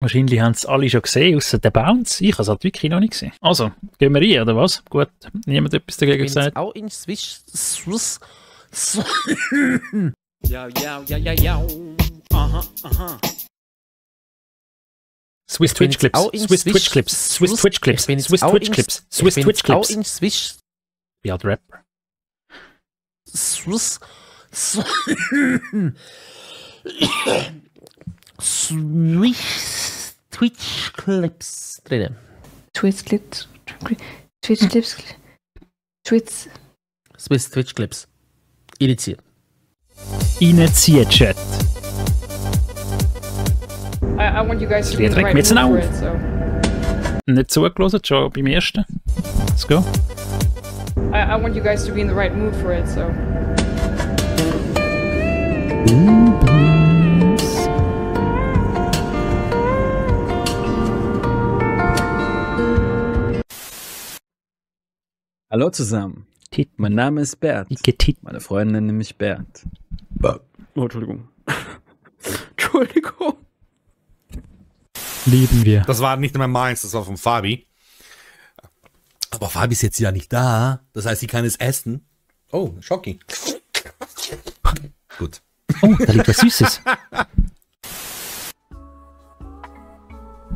Wahrscheinlich haben es alle schon gesehen, außer der Bounce. Ich habe es halt wirklich noch nicht gesehen. Also, gehen wir rein, oder was? Gut, niemand etwas dagegen gesagt. Auch in Swiss. Ja. Aha. Swiss Twitch Clips. Swiss Twitch Clips. Swiss Twitch Clips. Swiss Twitch Clips. Swiss Twitch Clips. Auch in Swiss. Ja, der Rapper. Swiss Twitch Clips drinnen. Twitch Clips. Twitch Clips. Twitch. Swiss Twitch Clips. Initiiert. Initiiert, Chat. I want you guys to be in the Friedrich, right mit's mood for auf. it, so. Nicht zugelassen, schon beim ersten. Let's go. I want you guys to be in the right mood for it, so. Hallo zusammen. Mein Name ist Bert. Meine Freundin nennt mich Bert. Oh, Entschuldigung. Entschuldigung. Lieben wir. Das war nicht mehr meins, das war von Fabi. Aber Fabi ist jetzt ja nicht da. Das heißt, sie kann es essen. Oh, Schocki. Gut. Oh, da liegt was Süßes.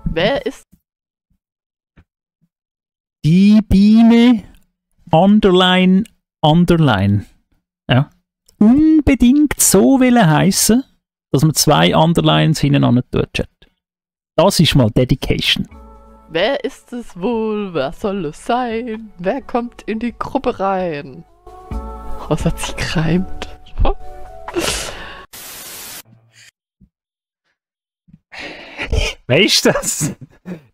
Wer ist Die Biene Underline. Ja. Unbedingt so heißen, dass man 2 Underlines hintereinander tut, Chat. Das ist mal Dedication. Wer ist es wohl? Wer soll es sein? Wer kommt in die Gruppe rein? Was hat sich gereimt? Weißt du das?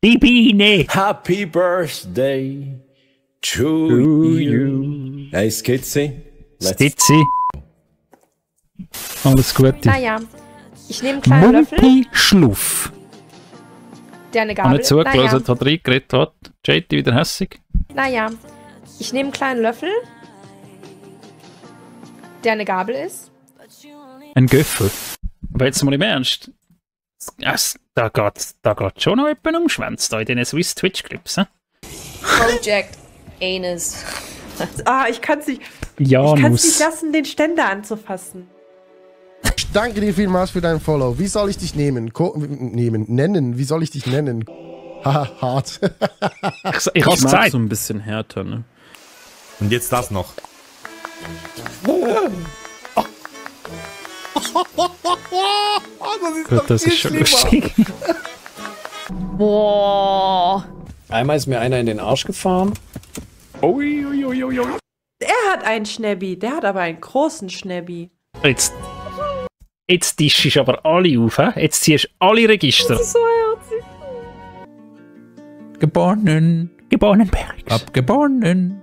Die Biene. Happy Birthday to you. Hey Skizzy. Stitzi. Alles Gute. Naja, ich nehme einen kleinen Löffel, Mumpi Schluff. der eine Hab Gabel nicht zugelassen, naja, hat reingeredet, hat. JT wieder hässig. naja, ich nehme einen kleinen Löffel, der eine Gabel ist. Ein Göffel. Aber jetzt mal im Ernst. Da geht schon noch jemand umschwänzt da in diesen Swiss Twitch Clips. Project Anus. Ich kann es nicht Janus. lassen, den Ständer anzufassen. Ich danke dir vielmals für deinen Follow. Wie soll ich dich nennen? Nennen? Wie soll ich dich nennen? Haha, hart. Ich hab's mag gesagt. so ein bisschen härter, ne? Und jetzt das noch. Gut, das ist schon lustig. Boah. Einmal ist mir einer in den Arsch gefahren. Er hat einen Schnäbbi, der hat aber einen großen Schnäbbi. Jetzt tischst du aber alle auf, he? Jetzt ziehst du alle Register. Das ist so herzig. Geboren. Bergs. Abgeboren.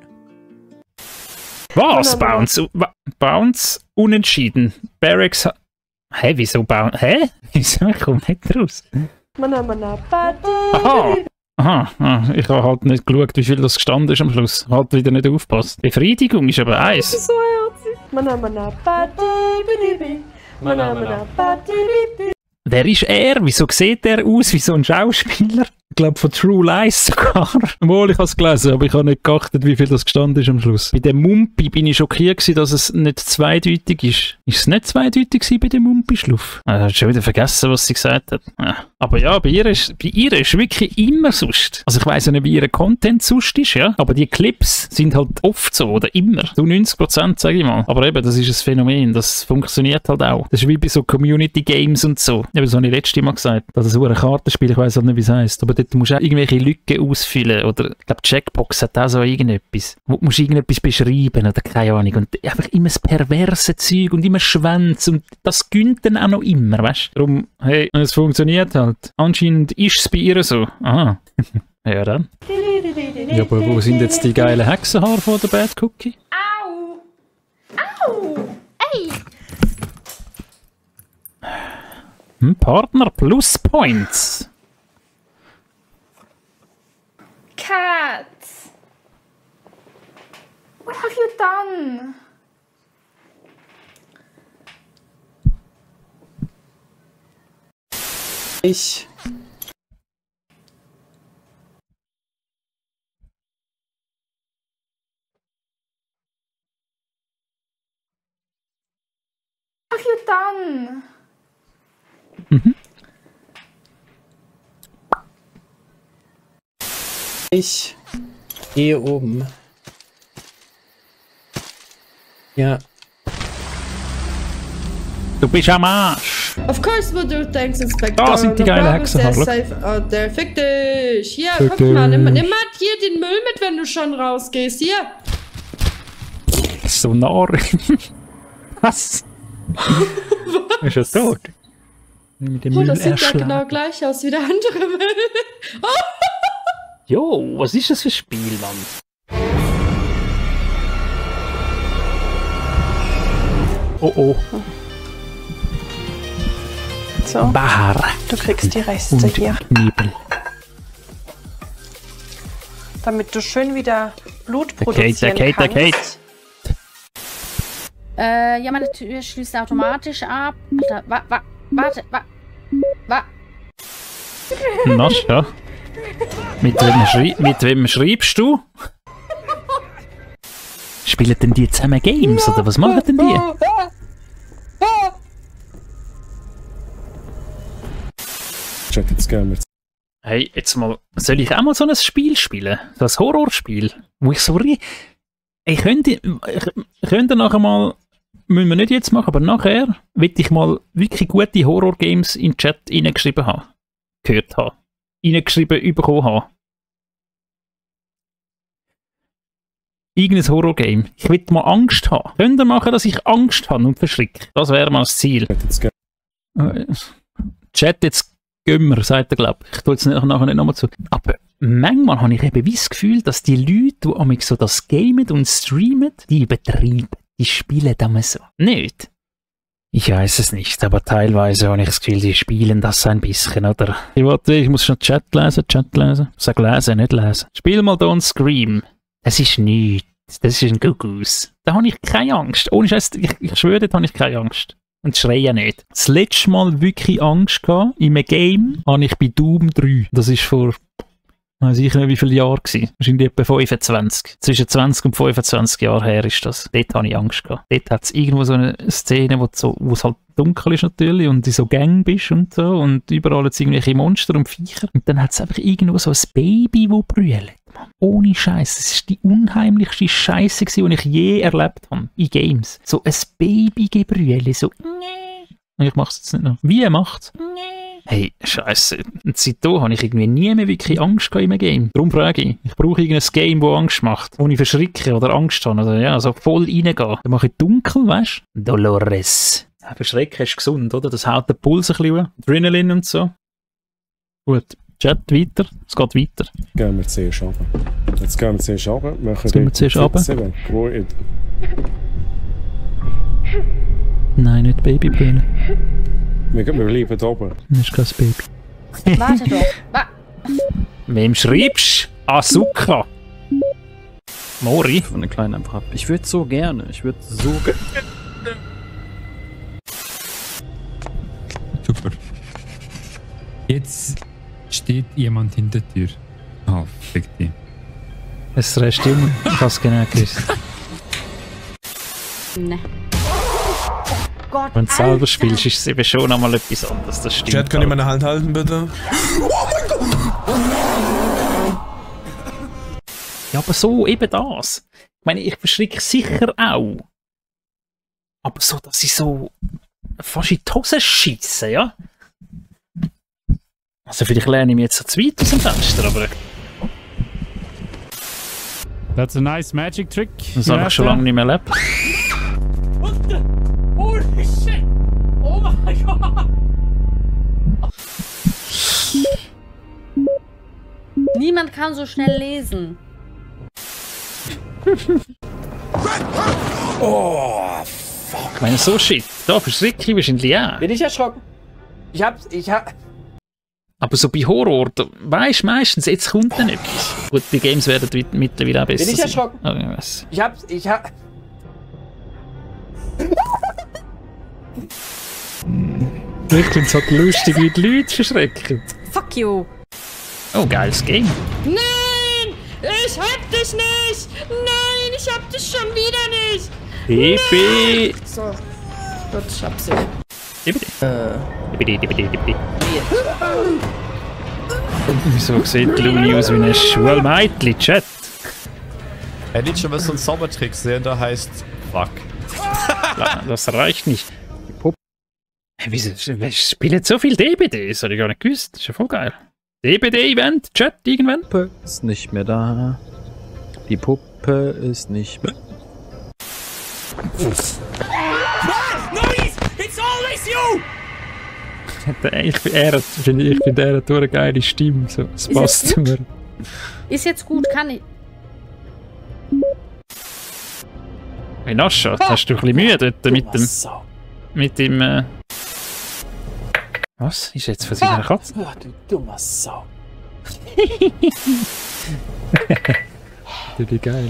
Was? Bounce unentschieden. Barracks. Hä, wieso Bounce? Hä? Wieso? Ich komme nicht raus. Aha, ich habe halt nicht geschaut, wie viel das gestanden ist am Schluss. Halt wieder nicht aufgepasst. Befriedigung ist aber eins. Das ist so herzig. Wer ist er? Wieso sieht er aus wie so ein Schauspieler? Ich glaube von True Lies sogar. Obwohl, ich habe es gelesen, aber ich habe nicht geachtet, wie viel das gestanden ist am Schluss. Bei dem Mumpi bin ich schockiert gewesen, dass es nicht zweideutig ist. Ist es nicht zweideutig gewesen bei dem Mumpi-Schluff? Ich habe schon wieder vergessen, was sie gesagt hat. Ja. Aber ja, bei ihr ist wirklich immer sonst. Also ich weiss ja nicht, wie ihr Content sonst ist, ja. Aber die Clips sind halt oft so, oder immer. So 90%, sage ich mal. Aber eben, das ist ein Phänomen, das funktioniert halt auch. Das ist wie bei so Community Games und so. Eben, das habe ich letztes Mal gesagt. Das ist so ein Kartenspiel, ich weiss halt nicht, wie es heisst. Aber dort musst du auch irgendwelche Lücken ausfüllen. Oder ich glaube, Checkbox hat auch so irgendetwas. Wo du musst irgendetwas beschreiben oder keine Ahnung. Und einfach immer das perverse Zeug und immer Schwänze. Und das gönnt dann auch noch immer, weißt du? Darum, hey, es funktioniert halt. Anscheinend ist es bei ihr so. Aha. Ja, dann. Ja, aber wo sind jetzt die geilen Hexenhaare von der Bad Cookie? Au! Au! Ey! Partner plus Points. Cat! What have you done? Ich What have you done? Ich gehe oben. Ja. Du bist am Arsch. Of course we'll do things, Inspector. Da sind die geile Hexen. Hallo. Safe out there. Fick dich. Hier, Fick guck mal, nimm dich. mal hier den Müll mit, wenn du schon rausgehst. Hier. So nah. Was? Ist er tot? Mit dem Oh, Müll das sieht ja erschlagen. genau gleich aus wie der andere Müll. Jo, was ist das für ein Spiel, Mann? Oh oh. So, Bar. du kriegst die Reste Und hier. Knebel. Damit du schön wieder Blut produzieren Der kannst. Kate. Ja, meine Tür schließt automatisch ab. Warte. Nascha. Mit wem schreibst du? Spielen denn die zusammen Games oder was machen denn die? Hey, jetzt mal, soll ich auch mal so ein Spiel spielen? So ein Horrorspiel? Wo ich so ich könnte nachher mal, müssen wir nicht jetzt machen, aber nachher will ich mal wirklich gute Horror-Games in den Chat reingeschrieben haben. Gehört haben. Reingeschrieben bekommen haben. Irgendein Horror-Game. Ich will mal Angst haben. Könnt ihr machen, dass ich Angst habe und verschrecke? Das wäre mal das Ziel. Chat, jetzt gehen wir, sagt er, glaube ich. Ich tue jetzt nachher nicht nochmal zu. Aber manchmal habe ich eben wie das Gefühl, dass die Leute, die am so das gamen und streamen, die übertreiben. Die spielen damals so. Nicht? Ich weiß es nicht, aber teilweise habe ich das Gefühl, die spielen das ein bisschen, oder? Ich muss schon Chat lesen. Sag lesen, nicht lesen. Spiel mal Don't Scream. Es ist nichts. Das ist ein Gugus. Da habe ich keine Angst. Ohne Scheiß, ich schwöre, da habe ich keine Angst. Und schreie nicht. Das letzte Mal wirklich Angst gehabt, in einem Game, habe ich bei Doom 3. Das ist vor, weiß ich nicht wie viele Jahre gewesen. Wahrscheinlich etwa 25. Zwischen 20 und 25 Jahren her ist das. Dort habe ich Angst gehabt. Dort hat es irgendwo so eine Szene, wo es halt dunkel ist natürlich und du so Gang bist und so und überall jetzt irgendwelche Monster und Viecher. Und dann hat es einfach irgendwo so ein Baby, das brüllt. Ohne Scheiß, das ist die unheimlichste Scheiße, die ich je erlebt habe in Games. So ein Babygebrülle, so und ich mach's jetzt nicht noch. Wie er macht's? Hey, Scheiße. Und seitdem habe ich irgendwie nie mehr wirklich Angst gehabt in einem Game. Darum frage ich. Ich brauche irgendein Game, das Angst macht. Wo ich verschrecke oder Angst habe. Oder ja, so voll reingehen. Dann mache ich dunkel, weißt du? Dolores. Ja, verschrecken ist gesund, oder? Das haut den Puls ein bisschen. Adrenalin und so. Gut. Chat weiter. Es geht weiter. Gehen wir zuerst runter. Jetzt gehen wir zuerst runter. Machen wir zuerst runter? Nein, nicht Babybrille. Wir bleiben da oben. Das ist kein Baby. Warte doch. Wem schreibst du? Asuka. Mori. Von der Kleinen einfach ab. Ich würde so gerne. Super. Jetzt steht jemand hinter der Tür. Ah, fick die. Es reicht immer. Ich habe es genau gewusst. Ne. Gott, Wenn du selber spielst, ist es eben schon einmal etwas anderes. Das stimmt. Chat, kann ich meine Hand halten, bitte? Ja, aber so eben das. Ich meine, ich verschrecke sicher auch. Aber so, dass ich so fast in die Hose scheisse, ja? Also vielleicht lerne ich mich jetzt so zu weit aus dem Fenster, aber... That's a nice magic trick. Das habe ich schon lange nicht mehr erlebt. Holy shit! Oh mein Gott! Niemand kann so schnell lesen. Oh, fuck. Ich meine, so shit. Da verschrecke ich wahrscheinlich auch. Bin ich erschrocken? Ich hab... Aber so bei Horror, weisst du meistens, jetzt kommt dann etwas. Gut, die Games werden mittlerweile auch besser. Bin ich erschrocken? Sein. Oh, ich weiß. Ich hab... Ich finde es halt lustig, wie die Leute verschrecken. Fuck you. Oh, geiles Game. Nein! Ich hab dich nicht! Nein, ich hab dich schon wieder nicht! Baby! So. Gut, ich hab sie. Wieso sieht Luni aus wie ein Schulmädchen, Chat? Hätte ich schon mal so einen Zaubertrick sehen, der heißt Fuck. Das reicht nicht. Wieso spielen so viel DBD? Das habe ich gar nicht gewusst. Das ist ja voll geil. DBD-Event, Chat, irgendwann? Die Puppe ist nicht mehr da. Die Puppe ist nicht mehr. It's always you! Ich finde er hat eine geile Stimme. So, das passt zu mir. Ist jetzt gut, kann ich. Hey Nascha, hast du ein bisschen Mühe dort mit dem... Was? Ist jetzt von seiner Katze? Ach, du dummer Sau. Natürlich geil.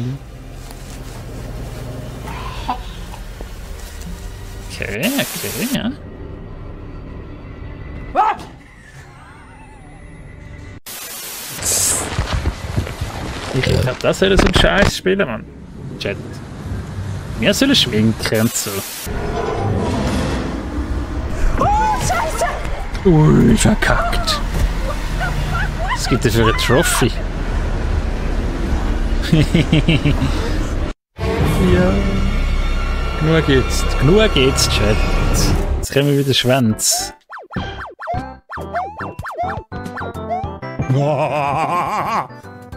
Okay, ja. Ich glaube, das soll so ein Scheiß spielen, Mann. Chat. Wir sollen schminken und so. Oh, Scheiße! Ui, verkackt. Was gibt es für eine Trophy? Ja. Genug geht's, Chat. Jetzt kommen wir wieder Schwänze.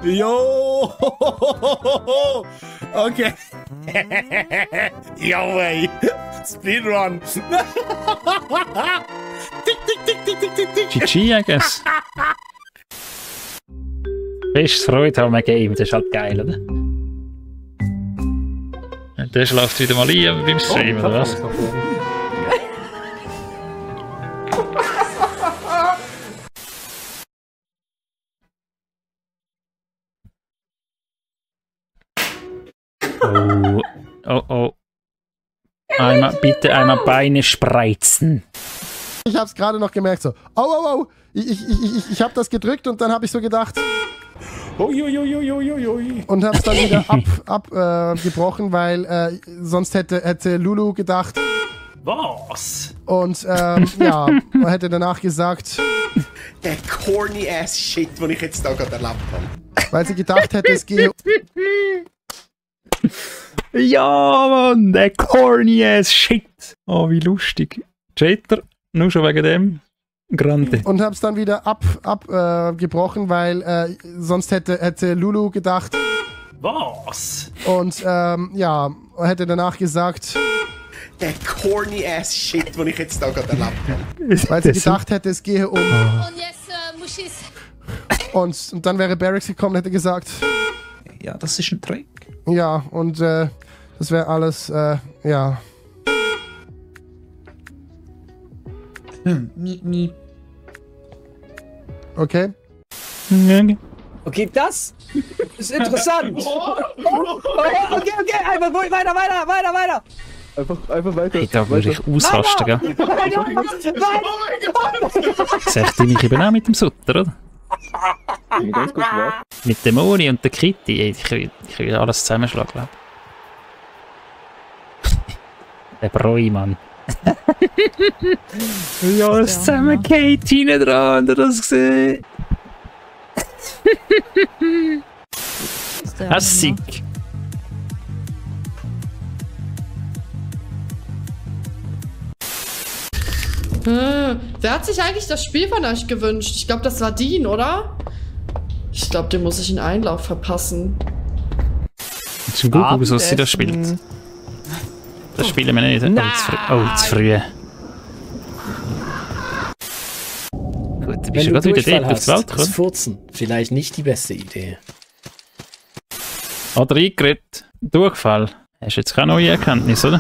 Jo! Okay. Yo, ey. Speedrun. Tick, tick, tick, tick, tick, tick, tick. GG, I guess. Bestes Freude haben wir Game, das ist halt geil, oder? Der schläft wieder mal ein beim Stream, oder was? Oh. Bitte einmal Beine spreizen. Ich hab's gerade noch gemerkt, so. Oh. Ich hab das gedrückt und dann hab ich so gedacht. Und hab's dann wieder abgebrochen, weil sonst hätte Lulu gedacht. Was? Und ja, man hätte danach gesagt. Der corny ass Shit, den ich jetzt da gerade erlebt habe. Weil sie gedacht hätte, es gehe. Ja, Mann, der corny ass Shit. Oh, wie lustig. Chater, nur schon wegen dem. Grande. Und hab's dann wieder abgebrochen, weil sonst hätte Lulu gedacht. Was? Und ja, hätte danach gesagt. Der corny ass Shit, den ich jetzt da gerade erlebt habe. Weil sie gedacht hätte, es gehe um. Und jetzt muss ich. Und dann wäre Barracks gekommen und hätte gesagt. Ja, das ist ein Trick. Ja, und das wäre alles, ja. Okay. Okay, das ist interessant. Okay, einfach weiter. Einfach weiter. Hey, da würde ich ausrasten, gell? Sagt ich mich eben auch mit dem Sutter, oder? Ganz kurz warten. Mit dem Moni und der Kitty, ich will alles zusammenschlagen, glaube ich. Der Bräumann. Ja, alles zusammen geht hinten dran, habt ihr das gesehen? Hässig. Wer hat sich eigentlich das Spiel von euch gewünscht? Ich glaube, das war Dean, oder? Ich glaube, dem muss ich einen Einlauf verpassen. Zum Google, wieso sie das spielt. Das spielen wir nicht. Oh, zu früh. Gut, du bist ja gerade wieder dort auf die Welt gekommen. Das Furzen, vielleicht nicht die beste Idee. Oder eingeredet. Durchfall. Hast du jetzt keine neue Erkenntnis, oder?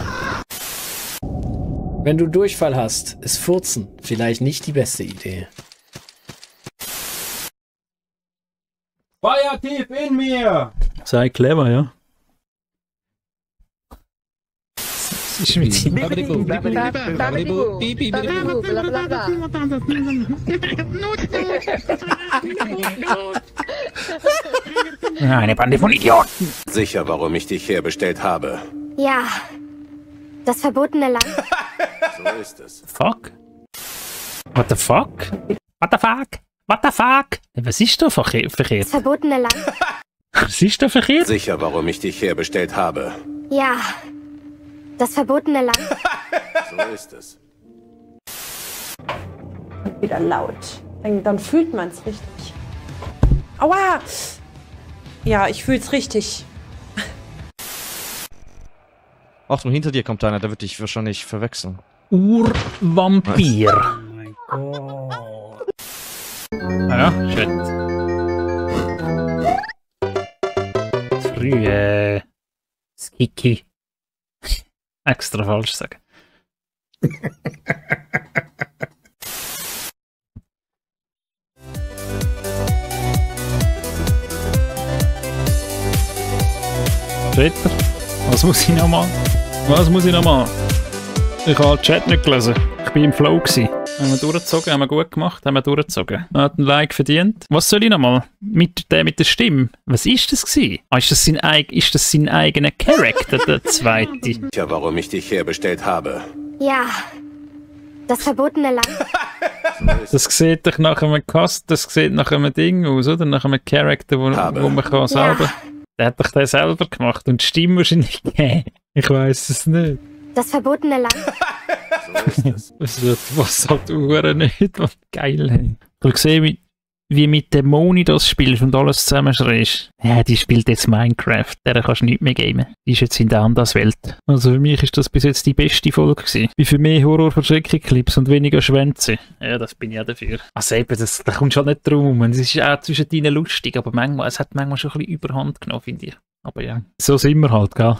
Wenn du Durchfall hast, ist Furzen vielleicht nicht die beste Idee. Feuer tief in mir! Sei clever, ja. Was ist mit ihm? Eine Bande von Idioten! Sicher, warum ich dich herbestellt habe. Ja, das verbotene Land. So ist es. Fuck? What the fuck? What the fuck? What the fuck? Was ist da verkehrt? Das verbotene Land? Was ist da verkehrt? Sicher, warum ich dich herbestellt habe. Ja. Das verbotene Land? So ist es. Wieder laut. Dann fühlt man es richtig. Aua! Ja, ich fühl's richtig. Achtung, hinter dir kommt einer, der wird dich wahrscheinlich verwechseln. Urvampir. Oh. Ah ja, shit. Früh, Skiki. Extra falsch sagen. Dritter. Was muss ich noch machen? Was muss ich noch machen? Ich habe den Chat nicht gelesen. Ich war im Flow gewesen. Haben wir durchgezogen, haben wir gut gemacht, haben wir durchgezogen. Man hat ein Like verdient. Was soll ich noch mal? Mit der Stimme. Was ist das gewesen? Ah, ist das sein eigener Charakter, der zweite? Tja, warum ich dich herbestellt habe. Ja. Das verbotene Land? Das sieht doch nach einem Cast, das sieht nach einem Ding aus, oder? Nach einem Charakter, wo man kann selber... Ja. Der hat doch den selber gemacht und die Stimme wahrscheinlich gegeben. Ich weiss es nicht. Das verbotene Land? So ist es. Was halt Uhren nicht, was geil, hey. Ich sehe, wie mit der Moni das spielst und alles zusammenschreist. Ja, die spielt jetzt Minecraft. Der kannst du nicht mehr gamen. Die ist jetzt in der Anderswelt. Also für mich ist das bis jetzt die beste Folge gewesen. Wie für mehr Horror-Verschreckung-Clips und weniger Schwänze. Ja, das bin ich auch dafür. Also eben, da kommst du halt nicht drum. Es ist auch zwischen denen lustig, aber es hat manchmal schon ein bisschen Überhand genommen, finde ich. Aber ja, so sind wir halt, gell?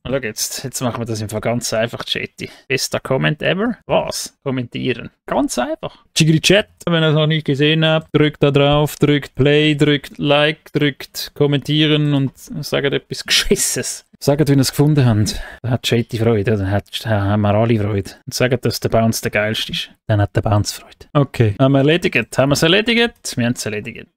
Schau jetzt machen wir das einfach ganz einfach, Chatty. Bester Comment ever? Was? Kommentieren. Ganz einfach. Chigri Chat, wenn ihr es noch nicht gesehen habt, drückt da drauf, drückt Play, drückt Like, drückt Kommentieren und sagt etwas Geschisses. Sagt, wenn ihr es gefunden habt. Dann hat Chatty Freude, dann haben wir alle Freude. Und sagt, dass der Bounce der geilste ist. Dann hat der Bounce Freude. Okay, haben wir es erledigt? Wir haben es erledigt.